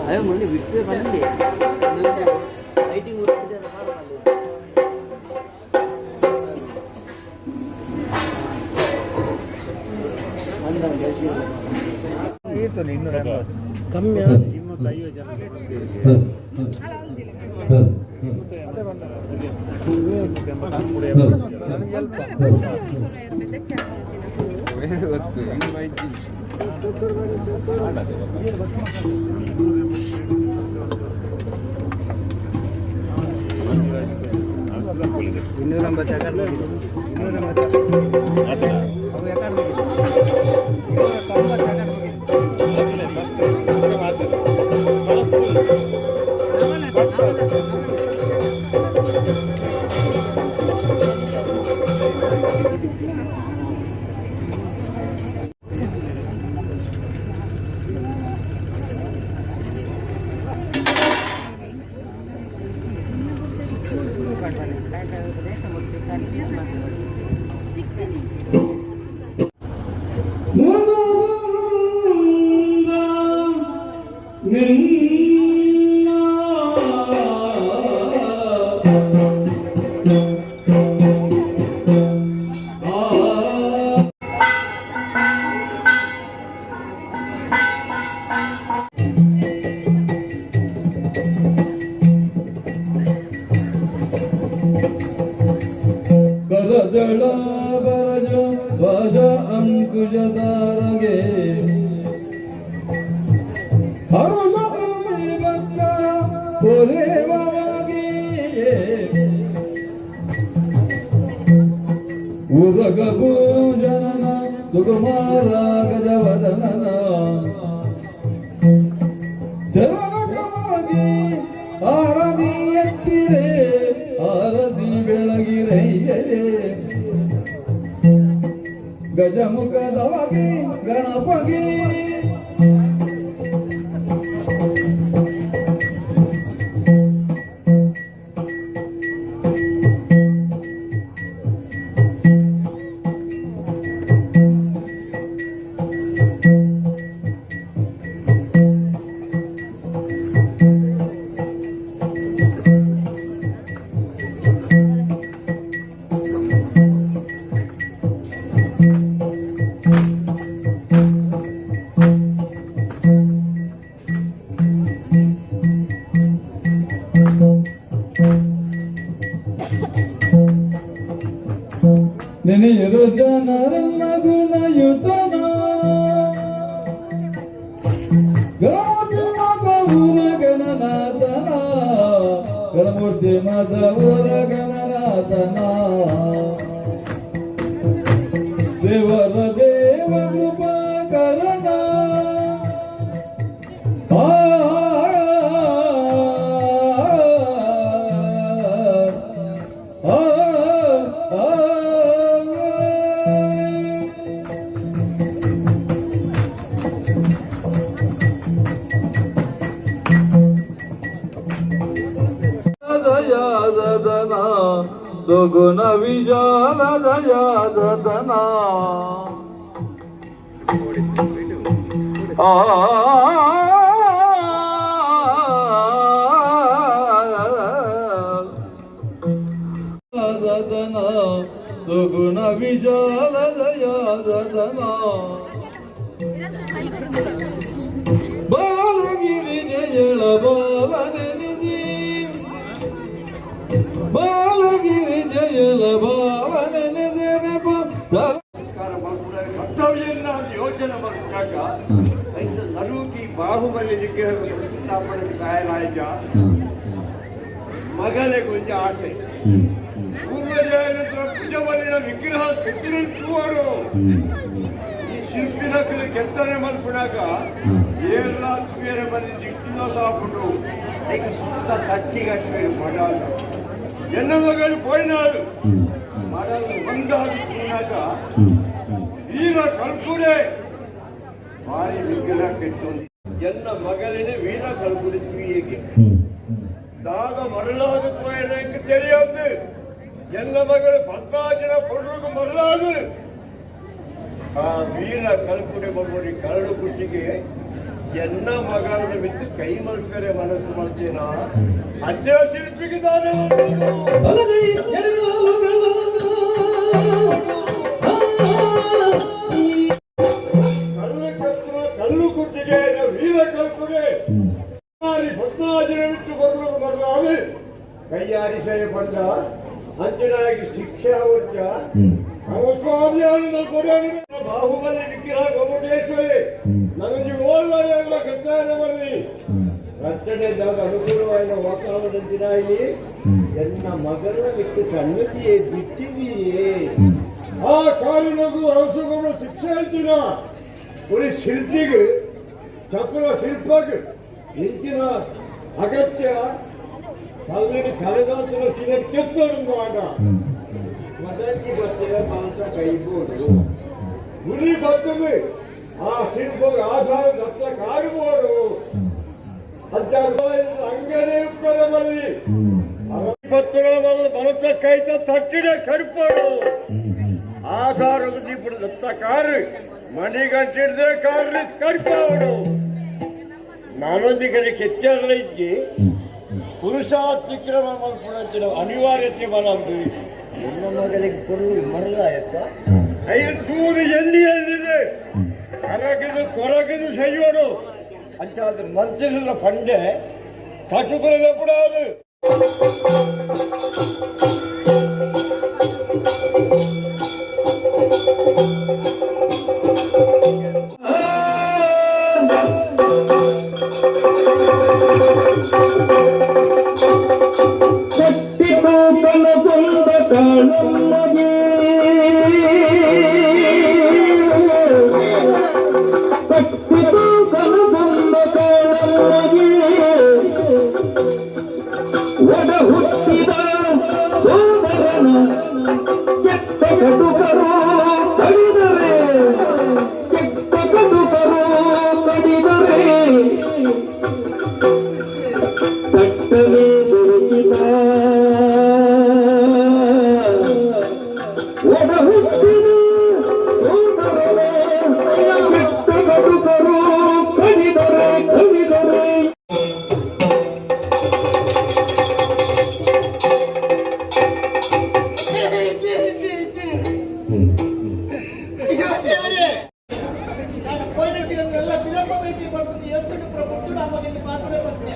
ಅಯ್ಯೋ ಮೊನ್ನೆ ಬಿಟ್ಟು ಬಂದೆ ಲೈಟಿಂಗ್. ಕಮ್ಮಿ. ಮುದುಗುಂದ ನಿನ್ನ ಆ. ಕರದಳ ಬರಜ ಧ್ವಜ ಅಂಕುಶದಾರಗೆ ಅರುಳ ಪೊರೆವಾಗಿ ಉರಗ ಭೂಜನ ಸುಕುಮಾರ ಗಜವದನ ಚರಣಕವಾಗಿ ಆರತಿ ಎತ್ತಿರೆ, ಆರತಿ ಬೆಳಗಿರೆ. ಗಜಮುಖದವಾಗಿ ಗಣಪಗಿ. ನೆನೆಯರು ಜನರೆಲ್ಲ ಗುಣಯುತನ ಗಣಮೂರ್ತಿ ಮಾತ ಊರ ಗಣನಾಥನ, ಗಣಮೂರ್ತಿ ಮಾತ ಊರ ಗಣನಾಥನ, ದೇವರ ದೇವ ಕೃಪಾಕರಣ. ಆ ಆ ಆ. ದಯಾದನ ಸುಗುಣ ವಿಶಾಲ ದಯಾದನ ಆ ದನ ಸುಗುಣ ವಿಶಾಲ ದಯಾದನ ಬಾಲಗಿರಿ ಜಯಳ ಬಾಲನೆನಿಸಿ, ಬಾಲಗಿರಿ ಜಯಳ ಬಾಲನೆನೆದೆನಪ ಕರ್ತವ್ಯನ ಯೋಚನೆ ಮಾಡಿದಾಗ. ಬಾಹುಬಲಿ ವಿಗ್ರಹ ಪ್ರತಿಷ್ಠಾಪನೆ ಕಾಯಲಾಯ್ತ ಮಗಳೆ ಕೊಂಚ ಆಸೆ. ಪೂರ್ವಜರ ಭುಜಬಲಿನ ವಿಗ್ರಹ ಚಿತ್ರಿಸುವರು. ಈ ಶಿಲ್ಪಿನ ಕೆತ್ತನೆ ಮಲ್ಪುನಾಗ ಏಲ್ಲ ತುಯರ ಬಲಿ ದಿಕ್ಕಿನ ಸಾಪುಂಡು. ಐಕ್ ಸುತ್ತ ತಟ್ಟಿ ಕಟ್ಟಬೇಕು ಮಡಾಲು. ಎನ್ನ ಮಗಳು ಪೋಯಿನಾಳು ಮಡಲು ಒಂದಾಗಿ ತಿನ್ನಾಗ ವೀರ ಕಲ್ಪುಡೆ ಭಾರಿ ವಿಗ್ರಹ ಕೆತ್ತೊಂದು. ಎನ್ನ ಮಗಳಿನ ವೀರ ಕಲ್ಪುಡೆ ತುಯಿಗೆ ದಾದ ಮರಳಾದ ಪೋಯನಕ್ಕೆ தெரியாது. ಎನ್ನ ಮಗಳು ಪದ್ಮಾಜನ ಪೊರ್ಲುಗು ಮರಳಾದು ಆ ವೀರ ಕಲ್ಪುಡೆ ಬೊಮ್ಮರಿ ಕರಡು ಕುಟ್ಟಿಗೆ ಎನ್ನ ಮಗಳ ಬಿಟ್ಟು ಕೈ ಮಲ್ಕರೆ ಮನಸ್ಸು ಮಾಡ್ತೇನ ಅಜ್ಜ ಶಿಲ್ಪಿಗೆ ದಾನ. ಬಲಗೈ ಎಡಗಾಲುಗಳ ಕಲ್ಲು ಕತ್ತುವ ಕಲ್ಲು ಕುಟ್ಟಿಗೆ ವೀರ ಕಲ್ಪುಡೆ ಪದ್ಮಾಜನ ಬಿಟ್ಟು ಬರಲು ಮರಳಾದು ಕೈಯಾರಿಸೆಯ ಪಂಡ ಅಂಚನಾಗಿ ಶಿಕ್ಷೆ ಅವಶ್ಯ ಬಾಹುಬಲಿ ವಿಗ್ರಹ ಗೊಮ್ಮಟೇಶ್ವರಿ ನನಗೆ ಓಲ್ಲ ಎಲ್ಲ ಕತ್ತಾಯನವಲ್ಲಿ ರಚನೆ ದಾಗ ಅನುಕೂಲವಾದ ವಾತಾವರಣ ದಿನಾಯಿ ಎನ್ನ ಮಗನ ಬಿಟ್ಟು ಕಣ್ಣುದಿಯೇ ದಿಟ್ಟಿದೆಯೇ. ಆ ಕಾಲಿನಗು ಅರಸುಗಳು ಶಿಕ್ಷೆ ಅಂತಿನ ഒരു ಶಿಲ್ಪಿಗೆ ಚತುರ ಶಿಲ್ಪಗೆ ಇಂಚಿನ ಅಗತ್ಯ ಕಲ್ಲಿನ ಕಲೆದಾಂತರ ಶಿಲೆ ಕೆತ್ತರುವಾಗ ಮದರ್ಗಿ ಬತ್ತಿರ ಮಾಂಸ ಕೈಬೋಡು ಗುರಿ ಬರ್ತದೆ. ಆ ಶಿಲ್ಪಗೆ ಆಧಾರ ದತ್ತ ಕಾಡುಬೋಡು ಅಂತ ಅಂಗನೇ ಉತ್ತರದಲ್ಲಿ ಭತ್ತುಗಳ ಬಲತ್ತ ಕೈತ ತಟ್ಟಿಡ ಕಡುಪೋಡು ಆಧಾರದ ದೀಪದ ದತ್ತ ಕಾರು ಮಣಿಗಂಟಿಡ್ದೆ ಕಾರು ಕಡ್ಪಾವಡು. ನಾನೊಂದು ಕಡೆ ಕೆತ್ತರಲ ಇದ್ದಿ ಪುರುಷಾತಿಕ್ರಮ ಮಲ್ಪುನಂಚಿನ ಅನಿವಾರ್ಯತೆ ಬರಂದು ಎನ್ನ ಮಗಳಿಗೆ ಕೊಡಲು ಮರಲಾಯತ್ತ ಐದು ತೂದು ಎಲ್ಲಿ ಎಲ್ಲಿದೆ ಕರಗಿದು ಕೊರಗಿದು செய்ಯೋಡು ಅಂತ ಅದು ಮಂತ್ರಿಗಳ ಫಂಡೆ ಕಟ್ಟುಕೊಳ್ಳக்கூடாது. ಕಟ್ಟಿತು ಕನಸೊಂದ ಕಾಣಮ್ಮಗೆ, ಕಟ್ಟಿತು ಕನಸೊಂದ ಕಾಣಮ್ಮಗೆ, ಒಡ ಹುಟ್ಟಿದ ಸೋದರನ ಕೆಟ್ಟ ಕಟುಕರು ಕಡಿದರೆ, ಕೆಟ್ಟ ಕಟುಕರು ಕಡಿದರೆ, ತಟ್ಟವೇ ದೊರಕಿದ. ಒಡ ಹುಟ್ಟಿದ ಸೋದರನ ಕೆಟ್ಟ ಕಟುಕರು ಕಡಿದರೆ, ಕಡಿದರೆ. ಅಯ್ಯೋ ದೇವರೇ, ನಾನು ಕೋಯಿನ ಪಿರಪ್ಪ ಪ್ರೀತಿ ಬರ್ತೀನಿ ಯೋಚನೆ ಪುರ್ತುಡು ಅಮ್ಮದಿಂದ ಪಾತ್ರ ಬರ್ತೆ.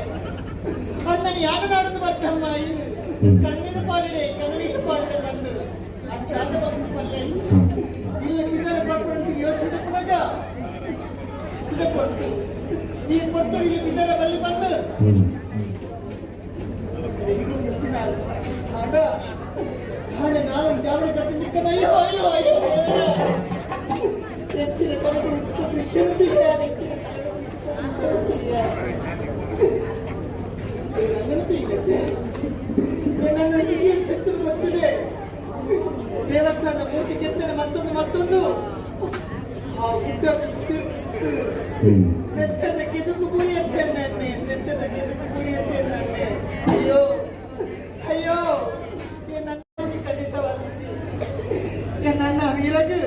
ಅಣ್ಣನ ಯಾರು ನಾಡದು ಬರ್ಪಮ್ಮ ಇದು ಕಣ್ಣಿನ ಪಾಲಿಡೆ ಕಣ್ಣಿನ ಪಾಲಿಡೆ ಬಂದು ಅಡ್ಡಾದ ಬಂದು ಪಲ್ಲೆ ಇಲ್ಲ ಪಿದರ ಬರ್ಪಂತ ಯೋಚನೆ ಪುನಗ ಇದ ಕೊಡ್ತು ಈ ಪೊರ್ತು ಇಲ್ಲಿ ಪಿದರ ಬಲ್ಲಿ ಬಂದು ಈಗ చెప్తున్నారు ಅಡ ನಾಳೆ ನಾಲ್ಕು ಜಾವಳಿ ಕಟ್ಟಿದ್ದಕ್ಕೆ. ಅಯ್ಯೋ ಅಯ್ಯೋ ಅಯ್ಯೋ, ಹೆಚ್ಚಿನ ಕರಡು ಉಚಿತ ದೃಶ್ಯನು ತೀಯ, ಹೆಚ್ಚಿನ ಕರಡು ಉಚಿತ ದೃಶ್ಯನು ತೀಯ. ನನ್ನನ್ನು ತೀಯತ್ತೆ ನನ್ನ ಹಿರಿಯ ಚಿತ್ರ ಗೊತ್ತಿದೆ. ದೇವಸ್ಥಾನದ ಮೂರ್ತಿ ಕೆತ್ತನೆ ಮತ್ತೊಂದು ಮತ್ತೊಂದು ಆ ಗುಡ್ಡ ನೆತ್ತದ ಕೆದುಕು ಬುಳಿಯತ್ತೆ ನನ್ನೆ, ನೆತ್ತದ ಕೆದುಕು ಬುಳಿಯತ್ತೆ ನನ್ನೆ. ಅಯ್ಯೋ ಅಯ್ಯೋ, ನನ್ನ ಖಂಡಿತವಾದಿಚ್ಚಿ ನನ್ನ ವೀರಗು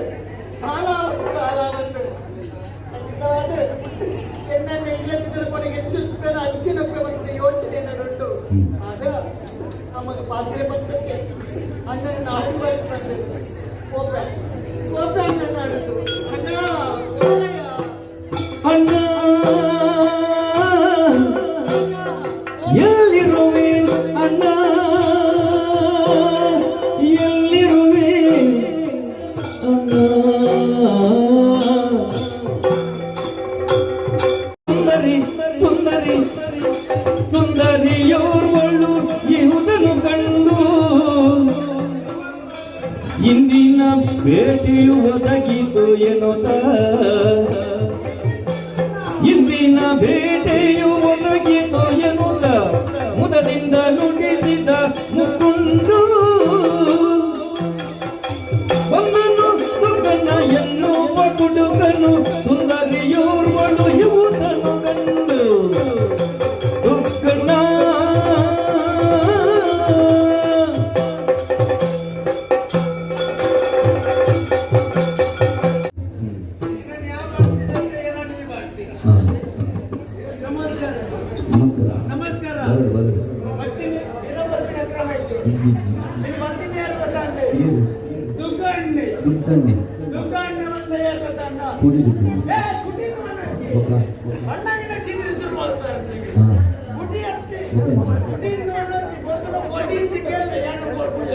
ತಾಲಾವತ್ತು ತಾಲಾವಂದು ಖಂಡಿತವಾದ ಎನ್ನನ್ನ ಇಲ್ಲದಿದ್ದರೆ ಕೊನೆಗೆ ಹೆಚ್ಚು ಅಂಚಿನಪ್ಪೆ ಒಂದು ಯೋಚನೆ ಉಂಟು. ಆಗ ನಮಗೆ ಪಾತ್ರೆ ಬಂದಕ್ಕೆ ಅಣ್ಣನ ಆಶೀರ್ವಾದ ಬಂದು ಕೋಪೆ ಕೋಪೆ ಅಣ್ಣನ ಆಡುದು. ಅಣ್ಣ ಓಲಯ್ಯ. ಅಣ್ಣ ಎಲ್ಲಿರುವೆ, ಅಣ್ಣ ಎಲ್ಲಿರುವೆ, ಅಣ್ಣ ಸುಂದರಿ. ಭೇಟಿಯು ಒದಗಿತು ಎನ್ನುತ್ತ, ಇಂದಿನ ಭೇಟೆಯು ಒದಗಿತು ಎನ್ನುತ್ತ ಮುದದಿಂದ ನುಡಿಸಿದ ಮುಕ್ಕುಂಡು. ಒಂದನು ದುಗ್ಗಣ್ಣ ಎನ್ನುವ ಕುಡುಕನು ಸುಂದರಿಯೋರ್ವಳು ಯುವತನು ಕಂಡು ದುಗ್ಗಣ್ಣ. ನಮಸ್ಕಾರ. ನಮಸ್ಕಾರ. ನಮಸ್ಕಾರ. ಬರಡು ಬರಡು. ಬರ್ತೀನಿ ಏನೋ ಬರ್ತೀನಿ ಕ್ರಮ ಇತ್ತು. ಇಜ್ಜಿ ಇಜ್ಜಿ. ನೀನು ಬರ್ತೀನಿ ಯಾರು ಗೊತ್ತಾಂಡೆ? ಏನು? ದುಗ್ಗಣ್ಣೆ. ದುಗ್ಗಣ್ಣೆ. ದುಗ್ಗಣ್ಣೆ ಒಂದು ಯಾರು ಗೊತ್ತಾಂಡ? ಕುಡಿದು. ಏ, ಕುಟಿದು ಮನೆ. ಬೊಕ್ಕ ಅಣ್ಣನಿಗೆ ಸೀನಿಯರ್ ಶುರು ಮಾಡ್ತಾರೆ. ಕುಟಿ ಅತ್ತೆ. ಗೊತ್ತೆಂಚ? ಕುಟಿಯಿಂದ ಒಂದೊಂದು ಗೊತ್ತಲ್ಲ, ಕೊಡಿಯಿಂದ ಕೇಳಿದೆ, ಯಾನು ಕೊಡ್ಪುಜ.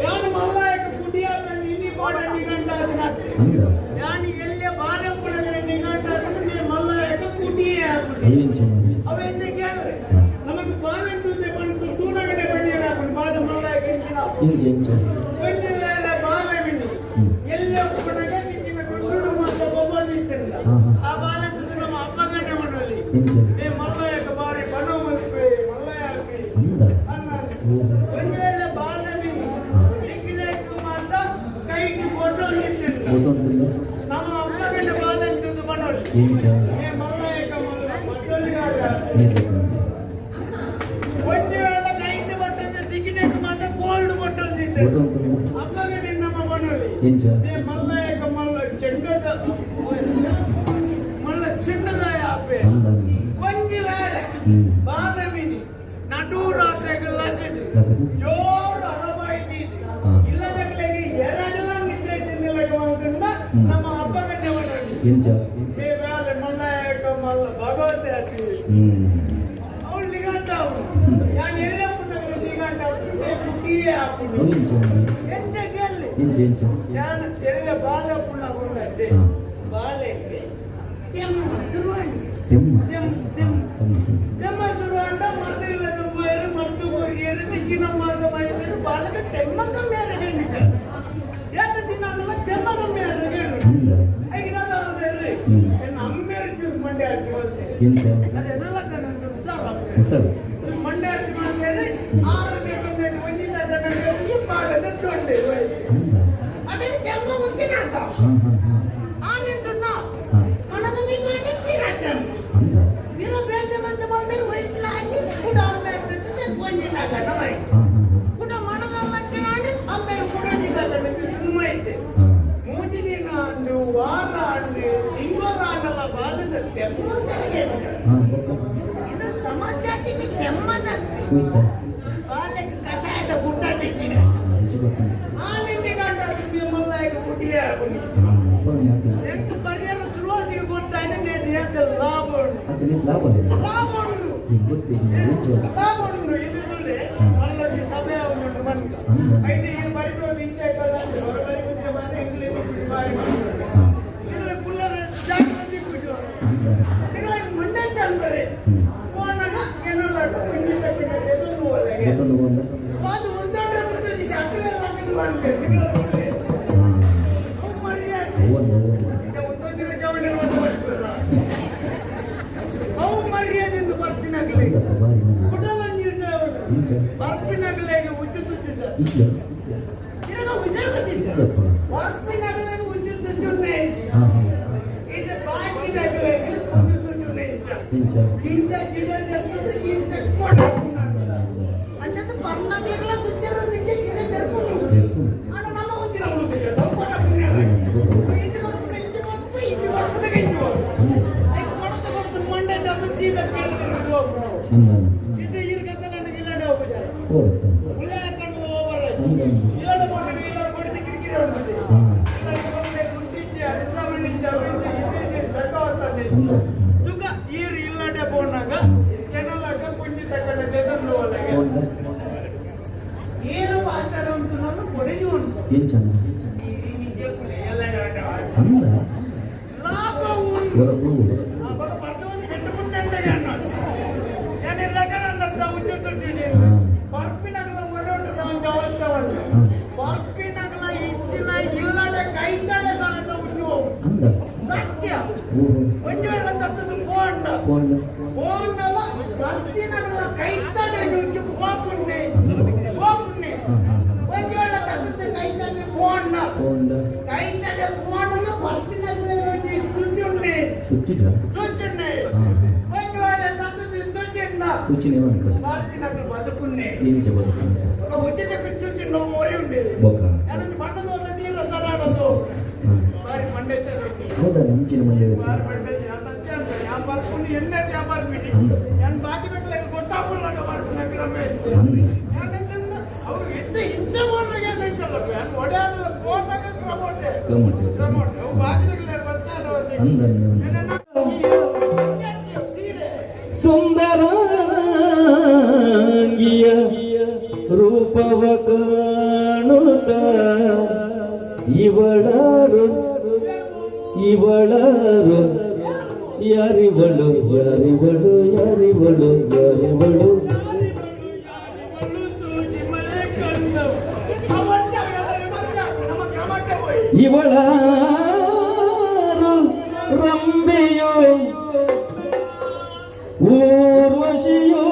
ಯಾನು ಮಲ್ಲಾಯಕ ಕುಟಿ ಹಾಕೊಂಡು ಇನಿ ಕೋಡ ನಿಘಂಟ ಅದನ್ನ. ಹಂಗ. ಯಾನು ಎಲ್ಲೇ ಬಾಲೆ ಪುಣಗರೆ ನಿಘಂಟ ಅದನ್ನ ನೀ ಮಲ್ಲಾಯಕ ಕುಟಿಯೇ ಹಾಕುದು. ಅಯ್ಯಂಚ ಮಾರ್ರೆ. ಅವ ಎಂತ ಕೇಳಿದ್ರೆ ಹಾ. ನಮಗೆ ಬಾಲೆಂಟು ಬಂತು ತೂನಗಡೆ ಬಣ್ಣ ಹಾಕೊಂಡು ಬಾಲ ಮಲ್ಲಾಯಕ ಇಂಚಿನ. ಇಂಚ ಇಂಚ. ಒಂದು ವೇಳೆ ಬಾಲವಿನಿ ಎಲ್ಲೇ ಪುಣಗ ನಿನ್ನ ಸುಡು ಮತ್ತು ಬೊಬ್ಬಲು ಇತ್ತಿಲ್ಲ. ಹಾ, ಹಾ. ಆ ಬಾಲಂಟು ನಮ್ಮ ಅಪ್ಪಗಂಡೆ ಮಣ್ಣಲ್ಲಿ. ಇಂಚ. ಏ ಮಲ್ಲಯ್ಯಕ ಬಾರಿ ಬಣ ಮಲ್ಪೆ ಮಲ್ಲಯ್ಯ ಹಾಕಿ ಅಂದ. ಒಂದು ವೇಳೆ ಬಾಲವಿನಿ ದಿಕ್ಕಿನಾಯ್ತು ಮಾತ್ರ ಕೈಗೆ ಕೊಟ್ಟು ನಿಂತಿಲ್ಲ. ಗೊತ್ತೊಂದಿಲ್ಲ. ನಮ್ಮ ಅಪ್ಪಗಂಡೆ ಬಾಲಂಟು ಬಣ್ಣೋಳಿ. ಇಂಚ. ಏ ಮಲ್ಲಯ್ಯಕ ಮಲ್ಲ ಮತ್ತೊಂದು. ನೀರು ಬೇಕು. ಒಂದು ವೇಳೆ ಕೈಗೆ ಬಟ್ಟೆ ದಿಕ್ಕಿನಾಯ್ತು ಮಾತ್ರ ಕೋಲ್ಡ್ ಕೊಟ್ಟು ನಿಂತಿಲ್ಲ. ಗೊತ್ತೊಂದಿಲ್ಲ. ಅಪ್ಪಗಂಡೆ ನಮ್ಮ ಬಣ್ಣೋಳಿ. ಇಂಚ. ಏ ಮಲ್ಲಯ್ಯಕ ಮಲ್ಲ ಚೆಂಡದ ಮಲ್ಲ ಚೆಂಡದ ಆಪೆ. ಅಂದ. ಒಂಜಿ ವೇಳೆ ಬಾಲವಿನಿ ನಡುರಾತ್ರೆಗೆ ಲಗದು ಲಗದು? ಜೋರು ಅರಬಾಯಿ ಬೀದಿ ಇಲ್ಲದಗಳಿಗೆ ಎರಡು ನಿದ್ರೆ ತಿನ್ನಲಕ ಮಾಡ್ಕೊಂಡ ನಮ್ಮ ಅಪ್ಪಗಂಡೆ ಮಣ್ಣಲ್ಲಿ. ಇಂಚ. ಏ ಬೇಲೆ ಮಲ್ಲಯ್ಯಕ ಮಲ್ಲ ಭಗವತೆ ಅತಿ. ಅವಳು ನಿಗಂಟ ಅವಳು ನಾನು ಏನೇ ನಿಗಂಟ ಕುಟ್ಟಿಯೇ ಹಾಕುದು. ಇಂಚ ಮಾರ್ರೆ. ಎಂತ ಕೇಳಿ. ಇಂಚ ಇಂಚ. ನಾನು ಎಲ್ಲ ಬಾಲ ಪುಣ್ಣ ಕೊಂಡದ್ದೆ. ಬಾಲೆಗೆ ತೆಮ್ಮ ತುರುವಂಡಿ. ತೆಮ್ಮ. ತೆಮ್ ತೆಮ್. ತೆಮ್ಮ. ತೆಮ್ಮ ತುರುವಂಡ ಮರ್ದಿಲ್ಲ ತುಂಬಾಯರು ಮರ್ದು ಕೊರಿಯರು ದಿಕ್ಕಿನ ಮಾರ್ಗ ಮಾಡಿದರು ಬಾಲದ ತೆಮ್ಮ ಕಮ್ಮಿ ಆದ ಹೇಳಿದ್ದ. ಯಾತ ದಿನ ಅನ್ನಲ್ಲ ತೆಮ್ಮ ಕಮ್ಮಿ ಆದ ಹೇಳು. ಅಂದ. ಈಗ ನಾನು ಅವ್ರು ಎನ್ನ ಅಮ್ಮೇರು ಚೂರು ಮಂಡ್ಯ ಹಾಕಿ ಬಂದೆ. ಇಂಚ. ಅದೆಲ್ಲ ಕಣ್ಣು ಹುಷಾರು. ಹುಷಾರು. ಮಂಡ್ಯ ಹಾಕಿ ಮಾಡಿದ್ರೆ ಆರು ಬೇಕು ಒಂದಿನ ಬಾಲದ ತೊಂಡೆ. ಅಂದ. ಅದೇ ತೆಮ್ಮ ಉಂಚಿನ ಅಂತ. ಹಾ ಹಾ ಹಾ. ಆ ನಿಂತುನ್ನ ಹಾ. ಕಣದಲ್ಲಿ ಮಾಡಿ ಪಿರಾಟಂ. ಅಂದ. ಪಿರ ಬೇತೆ ಬಂತ ಬಂದರೆ ವೈಟ್ಲಾಗಿ ಕೂಡ ಅಮ್ಮೆ ಒಂದಿನ ಗಣವೈ. ಹಾ ಹಾ ಹಾ. ಕೂಡ ಮಣದ ಮಚ್ಚೆ ಮಾಡಿ ಅಮ್ಮೆ ಕೂಡ ನಿಗಲ್ಲ ಐತೆ. ಮೂಜಿ ದಿನ ಅಂಡು ವಾರ ಅಂಡು ತಿಂಗಳ ಅಂಡಲ್ಲ ಬಾಲದ ತೆಮ್ಮ ಅಂತ ಹೇಳಿದ್ರು. ಹಾ ಬೊಕ್ಕ. ಇದು ಸಮಾಜಕ್ಕೆ ತೆಮ್ಮದ ಕುಯ್ತ. ಬಾಲಕ್ಕೆ ಕಷಾಯದ ಪುಟ್ಟ ತಿಕ್ಕಿನ. ಹಾ ಇಂಚ ಗೊತ್ತುಂಟು. ಆ ನಿಂದೆ ಗಂಟ ಮಲ್ಲಾಯಕ ಪುಟ್ಟಿಯ ಹಾಕೊಂಡು. ಹಾ ಅಪ್ಪ ಯಾಕೆ? ಎಂಟು ಪರಿಹಾರ ಶುರುವಾತಿಗೆ ಗೊತ್ತಾಯ್ತು నేను ఎంత ಲಾಭ ಉಂಟು. ಅದು ನಿಂಗೆ ಲಾಭ ಇಲ್ಲ. ಲಾಭ ಉಂಟು. ಈಗ ಗೊತ್ತಿಲ್ಲ ಇಂಚ. ಲಾಭ ಉಂಟು ಇದು ನೋಡ್ರಿ, ಅಲ್ಲೊಂದು ಸಭೆ ಉಂಟು ಮನ್ಕ. ಐದು ಈ ಪರಿಪೂರ್ಣ ಇಚ್ಛೆ ಆಯ್ತಲ್ಲ, ಹೊರ ಪರಿಪೂರ್ಣ ಮಾಡಿ ಇಂಗ್ಲಿಷ್ ಬಾರಿ ಮಾಡ್ತಾರೆ. ಹಾ. ಇದು ಪುಲ್ಲರ ಜಾಗೃತಿ ಕೂಜು. ಅಂದ. ಇದು ಮಂಡೆ ಅಂತಾರೆ. ಹೋನಾಗ ಏನೆಲ್ಲ ಒಂಜಿ ತಪ್ಪಿನ ಎದೊಂದು ಹೋದಾಗ. ಗೊತ್ತೊಂದು ಬಂದ. ಅದು ಒಂದಾಟ ಬರ್ತದೆ, ಇದು ಅಕ್ಕಲೆಲ್ಲ ಹಾಕಿ ಮಾಡ್ತಾರೆ. ಹಾ. ಅವು ಮರ್ಯಾದೆ. ಹೌದು ಹೌದು. ಒಂದೊಂದಿನ ಜವಳಿ ಒಂದು ಮಾಡ್ತಾರಲ್ಲ. ಅವು ಮರ್ಯಾದೆಂದು ಬರ್ತಿನಾಗಲಿ. ಹೌದಪ್ಪ ಬಾರಿ ಮಜಾ. ಕುಟಲ ನೀರು ಇಂಚ. ಬರ್ಪಿನಾಗಲೇ ಉಚ್ಚು ತುಚ್ಚಿದ್ದ. ಇಲ್ಲ. ಇವಾಗ ಹುಷಾರು ಗೊತ್ತಿದ್ದ. ಇಲ್ಲಪ್ಪ. ಬರ್ಪಿನಾಗಲೇ ಉಚ್ಚು ತುಚ್ಚುನ್ನೇ. ಹಾ ಹಾ. ಇದು ಬಾಕಿದಾಗಲೇ ಉಚ್ಚು ತುಚ್ಚುನ್ನೇ ಇದ್ದ. ಇಂಚ. ಇಂಥ ಗಿಡ ತೆರ್ಕೊಂಡು ಇಂಥ ಕೊಡ. ಅಂಚದ ಪರ್ನಾಗ್ಲಿಗೆಲ್ಲ ತುಚ್ಚಾರು ನಿಂಗೆ ಗಿಡ ತೆರ್ಕೊಂಡು. ತೆರ್ಕು. ಆಡ ನಮ್ಮ ಗೊತ್ತಿಲ್ಲ ಅವ್ನು ಕೊಡ ಪುಣ್ಯ. ಇದು ಕೊಡ್ಕೊಂಡು ಇಂಚು ಹೋಗ್ಬೇಕು, ಇದು ಕೊಡ್ಕೊಂಡು ಇಂಚು ಹೋಗ್ಬೇಕು. ಅಂದ. ಐಕ್ ಕೊಡತ ಕೊಡ್ತು ಮಂಡೆ ಅದು ಚೀದ ಕೇಳ್ತಿರೋದು. ಅಂದ. ಇದು ಇರ್ಕತ್ತಲ್ಲ ಇಲ್ಲಡೆ ಹೋಗುತ್ತಾರೆ. ಹೋಗುತ್ತೆ. ಉಳ್ಳೆ ಹಾಕೊಂಡು ಹೋಗಲ್ಲ. ಅಂದ. ಏಳು ಮಕ್ಕಳು ಇಲ್ಲ ಕೊಡ್ತಿ ಕಿರಿಕಿರಿ ಹೊಡ್ತಿದೆ. ಹಾ. ಕುಂಟಿದ್ದೆ, ಅರಿಸ ಮಣ್ಣಿದ್ದೆ, ಅವು ಇದ್ದೆ, ಇದು ಇದೆ, ಸಕ ಹೊತ್ತದೆ. ಅಂದ. ತುಗ ಈರು ಇಲ್ಲಡೆ ಪೋನಾಗ ಕೆನಲಾಗ ಕುಂಚಿ ತಕ್ಕಂಡ ಜಗಂದು ಒಳಗೆ. ಹೋದ. ಏರು ಪಾತ್ರ ಉಂಟು ನಾನು ಕೊಡೆಯು ಉಂಟು. ಇಂಚ. ಈ ಜಪ್ಪುಲೆ ಎಲ್ಲ ಆಟ. ಅಂದ. ಲಾಭ ಉಂಟು. ಹೊರ ಹೋಗು. ಅವಾಗ ಪರ್ತವನ್ನು ಸೆಟ್ಟು ಪುಟ್ಟಂತೆ ಅನ್ನೋದು. ನಾನು ಇಲ್ಲ ಕಣ ಅಂತ ಉಚ್ಚ ತೊಟ್ಟಿನಿ. ಹಾ. ಪರ್ಪಿನಗಲ ಒರಟು ನಾವು ಅವಸ್ಥೆ. ಹಾ. ಪರ್ಪಿನಗಲ ಇತ್ತಿನ ತುಚಿಂಡ. ತೂಚಿಣ್ಣೆ. ಹಾ. ಮಂಗಳವಾರ ತಂದದ್ದು ತೂಚಿಣ್ಣ. ತುಚಿನೇ ಬಂತು. ಭಾರತೀಯ ಬದುಕುನ್ನೆ. ಇಂಚ ಬದುಕು. ఒక ఉచిత పిచ్చుచిన్న మోరి ఉండేది. ಬೊಕ್ಕ. దాని పండుగ నీళ్ళు తరాడదు. ಹಾ. వారి పండేశ్వర. ಹೌದಾ, ಇಂಚಿನ ಮಂದಿ. వారి పండేశ్వర వ్యాపారం ఎన్నే వ్యాపారం పెట్టి ಅಂದ. నేను బాకీ దగ్గర కొట్టాపుల్లాగా వారి దగ్గర. ಅಂದ. ಅವು ಹೆಚ್ಚು ಹಿಂಚೆ ಮಾಡೋದಾಗ ಒಡೆಯಾದ ಫೋನ್ನಾಗ ಕ್ರಮೋಟೆ. ಕ್ರಮೋಟೆ. ಕ್ರಮೋಟೆ ಅವು ಬಾಕಿ దగ్గర ಬರ್ತಾರೆ. ಅಂದ ಅಂದ. ಸೀರೆ. ಸುಂದರಾಂಗಿಯ ರೂಪವ ಕಾಣುತ್ತ ಇವಳಾರು, ಇವಳಾರು, ಯಾರಿವಳು, ಯಾರಿವಳು, ಯಾರಿವಳು, ಯಾರಿವಳು? ಇವಳಾರು, ರಂಬೆಯೋ, ಊರ್ವಶಿಯೋ,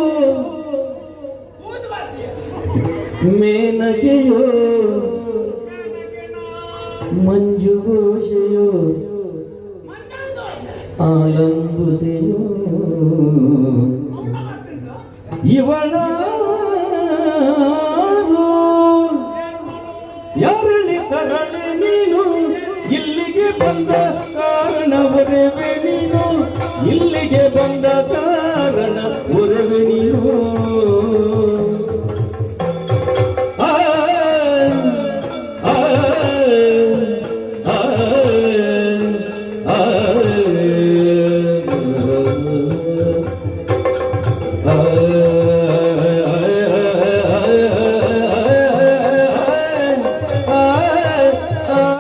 ಮೇನಕೆಯೋ, ಮಂಜುಘೋಷೆಯೋ, ಆಲಂಬುಸೆಯೋ? ಇವಳಾರು, ಯಾರಳಿ ತರಳಿ ನೀನು ಇಲ್ಲಿಗೆ ಬಂದ ಕಾರಣ ಒರೆವೆ ನೀನು, ಇಲ್ಲಿಗೆ ಬಂದ ಕಾರಣ ಒರೆವೆ.